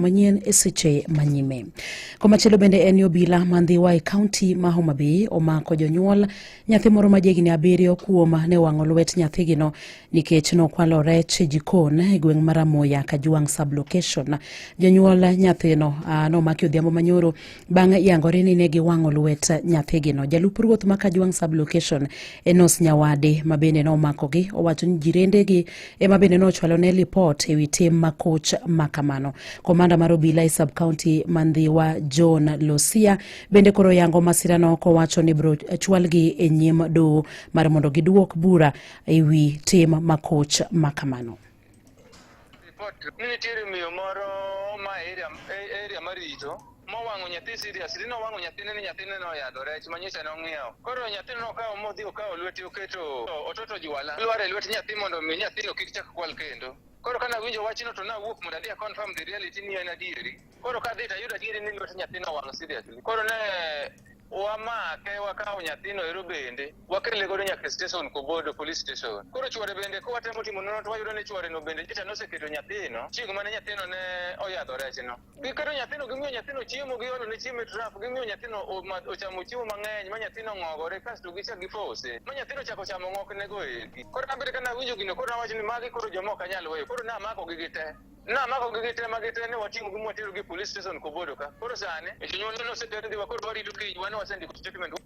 manyien e seche manyime. Komachielo bende en ni obila ma Ndhiwa e kaunti ma Homa Bay omako jonyuol nyathi moro ma jahigni abiriyo kuom ne wang'o lwet nyathigino nikech nokwalo rech e jikon e gweng' mar Amoya Kajwang' sub-location. Jonyuol nyathino nomaki odhiambo manyoro bang' yangore ni ne giwang'o lwet nyathigino. Jalup ruoth ma Kajwang' sub-location Enos Nyawade ma bende nomakogi owacho ni jirendegi ema bende nochwalo ne lipot e wi tim makoch ma kamano. Komanda mar obila e sub-county ma Ndhiwa John Losia bende koro yango masirano kowacho ni biro chwalgi e nyim doho mar mondo giduok bura e wi tim makoch ma kamano. Report ni nitiere miyo moro ma area, area marito mowang'o nyathi seriously nowang'o nyathine ni nyathine noyadho rech ma nyocha nong'iewo. Koro nyathino nokawo modhi okawo lwete oketo ototo jwala lwar e lwet nyathi mondo mi nyathino kik chak kwal kendo. Koro kana winjo wachno to nawuok mondo adhi a confirm the reality ni en adieri. Koro kadhi to ayudo adieri ni lwet nyathino owang' seriously. Koro ne wamake wakawo nyathino ero bende wakele godo nyaka e station Kobodo police station. Koro chuore bende kowatemo timo nonro to wayudo ni chuore no bende nyocha noseketo nyathino chieng' mane nyathino ne oyadho rechno. Giketo nyathino gimiyo nyathino chiemo giolo ne chiemo e traf gimiyo nyathino ochamo chiemo mang'eny ma nyathino ong'ogore kasto gichak gifose ma nyathino ochako chamo ng'okne go eki. Koro an bende kane awinjo gino koro nawacho ni magi koro joma ok anyal weyo koro namakogi gite. Namako gi gite ma gite ne wating'o gi mwaterogi e police station Kobodo ka. Koro sani jonyuol ne oseter Ndhiwa koro warito kiny wan wasendiko statement.